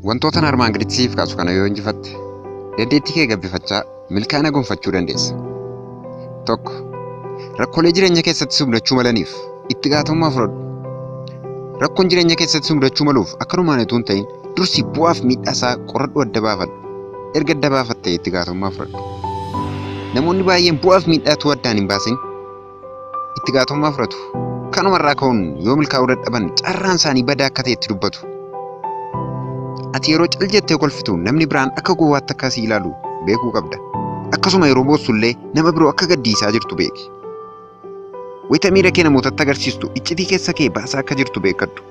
Wantoota armaan gaditti siif kaasu kana yoo injifatte dandeettii kee gabbifachaa milkaa'ina gonfachuu dandeessa. 1. Rakkoolee jireenya keessatti si mudachuu malaniif itti gaafatamummaa fudhadhu. Rakkoon jireenya keessatti si mudachuu maluuf akkanumaan utuu hin ta'in dursi bu'aaf miidhaa isaa qoradhu adda baafadhu. Erga adda baafattee itti gaafatamummaa fudhadhu. Namoonni baay'een bu'aaf miidhaa utuu addaan hin baasin itti gaafatamummaa fudhatu. Kanumarraa ka'uun yoo milkaa'uu dadhaban carraan isaanii badaa akka ta'e itti dubbatu. Ati yeroo cal jettee kolfitu namni biraan akka gowwaatti akka si ilaalu beekuu qabda. Akkasuma yeroo boossu illee nama biroo akka gaddiisaa jirtu beeki. Wayita miira kee namootatti agarsiistu iccitii keessa kee baasaa akka jirtu beekadhu.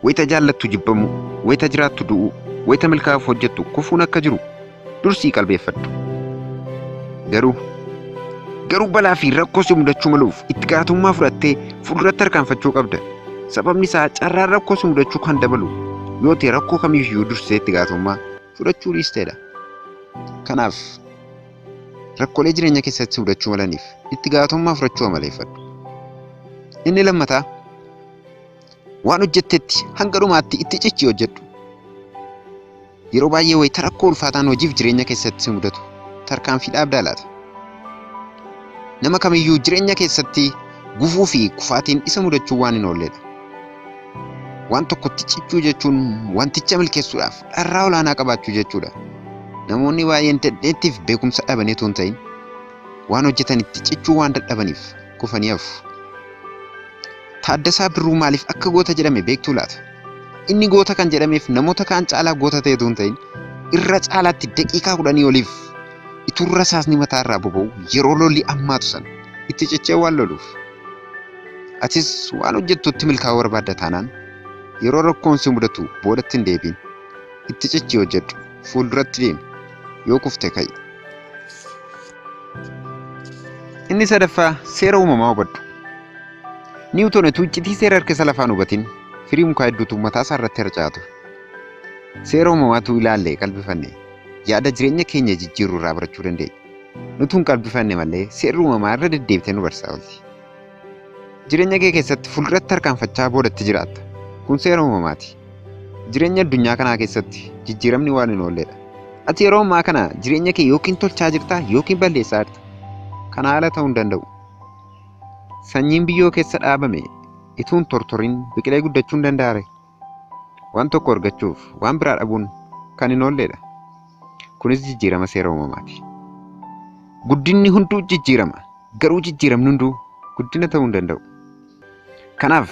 Wayita jaallattu jibbamuu, wayita jiraattu du'uu, wayita milkaa'uuf hojjettu kufuun akka jiru dursii qalbeeffadhu. Garuu garuu balaa fi rakkoo si mudachuu maluuf itti gaafatamummaa fudhattee fuulduratti tarkaanfachuu qabda. Sababni isaa carraan rakkoo si mudachuu kan dabalu yoo ta'e rakkoo kamiifiyyuu dursitee itti gaafatamummaa fudhachuu dhiisteedha. Kanaaf rakkoolee jireenya keessatti si mudachuu malaniif itti gaafatamummaa fudhachuu amaleeffadhu. Inni lammataa waan hojjettetti hanga dhumaatti itti cichii hojjedhu. Yeroo baay'ee wayita rakkoo ulfaataan hojiif jireenya keessatti si mudatu tarkaanfii dhaabdaa laata? Nama kamiyyuu jireenya keessatti gufuu fi kufaatiin isa mudachuu waan hin oolledha. Waan tokkotti cichuu jechuun wanticha milkeessuudhaaf dharraa olaanaa qabaachuu jechuudha. Namoonni baay'een dandeettiif beekumsa dhabanii otoo hin ta'in waan hojjetanitti cichuu waan dadhabaniif kufanii hafu. Taaddasaa Birruu maaliif akka goota jedhame beektuu laata? Inni goota kan jedhameef namoota kaan caalaa goota ta'e otoo hin ta'in irra caalaatti daqiiqaa 10 oliif ituu rasaasni mataa irraa boba'u yeroo lolli ammaatu sana itti cichee waan loluuf. Atis waan hojjettutti milkaa'uu barbaadda taanaan yeroo rakkoon si mudatu boodatti hin deebiin. Itti cichii hojjedhu. Fuulduratti deemi. Yoo kufte ka'i. Inni sadaffaa seera uumamaa hubadhu. Niwutoon utuu iccitii seera harkisa lafaa hin hubatin firii mukaa hedduutu mataa isaa irratti harca'a ture. Seera uumamaatu ilaalle qalbifanne yaada jireenya keenya jijjiirru irraa barachuu dandeenya. Nutu hin qalbifanne malee seerri uumamaa irra deddeebitee nu barsiisaa oolti. Jireenya kee keessatti fuulduratti tarkaanfachaa boodatti jiraatta. Kun seera uumamaati. Jireenya addunyaa kanaa keessatti jijjiiramni waan hin oolledha. Ati yeroo ammaa kana jireenya kee yookiin tolchaa jirta yookiin balleessaa jirta. Kana haala ta'uu hin danda'u. Sanyiin biyyoo keessa dhaabame utuu hin tortorin biqilee guddachuu hin danda'aa ree? Waan tokko argachuuf waan biraa dhabuun kan hin oolledha. Kunis jijjiirama seera uumamaati. Guddinni hunduu jijjiirama. Garuu jijjiiramni hunduu guddina ta'uu hin danda'u. Kanaaf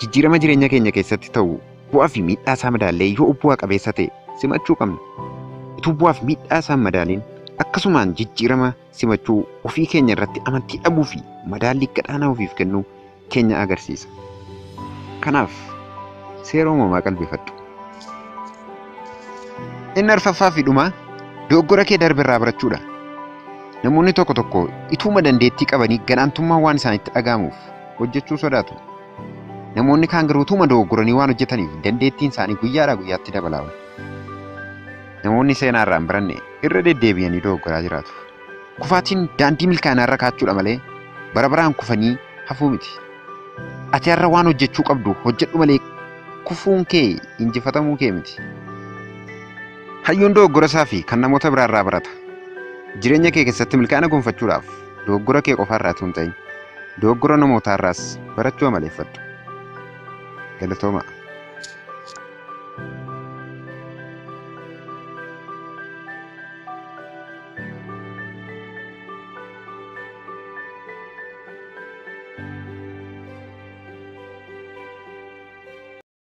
jijjiirama jireenya keenya keessatti ta'u bu'aa fi miidhaa isaa madaallee yoo bu'a qabeessa ta'e simachuu qabna. Utuu bu'aa fi miidhaa isaa hin madaaliin akkasumaan jijjiirama simachuu ofii keenya irratti amantii dhabuu fi madaallii gad-aanaa ofiif kennuu keenya agarsiisa. Kanaaf seera uumamaa qalbifadhu. Inni arfaffaa fi dhumaa dogoggora kee darbe irraa barachuudha. Namoonni tokko tokko ituuma dandeettii qabanii gad-aantummaan waan isaanitti dhaga'amuuf hojjechuu sodaatu. Namoonni kaan garuu utuma dogoggoranii waan hojjetaniif dandeettiin isaanii guyyaadhaa guyyaatti dabalaa oola. Namoonni seenaa irraa hin baranne irra deddeebi'anii dogoggoraa jiraatu. Kufaatiin daandii milkaa'inaa irra kaachuudha malee bara baraan kufanii hafuu miti. Ati har'a waan hojjechuu qabdu hojjedhu malee kufuun kee injifatamuu kee miti. Hayyuun dogoggora isaa fi kan namoota biraa irraa barata. Jireenya kee keessatti milkaa'ina gonfachuudhaaf dogoggora kee qofa irraa utuu hin ta'in dogoggora namootaa irraas barachuu amaleeffadhu. Galatoomaa.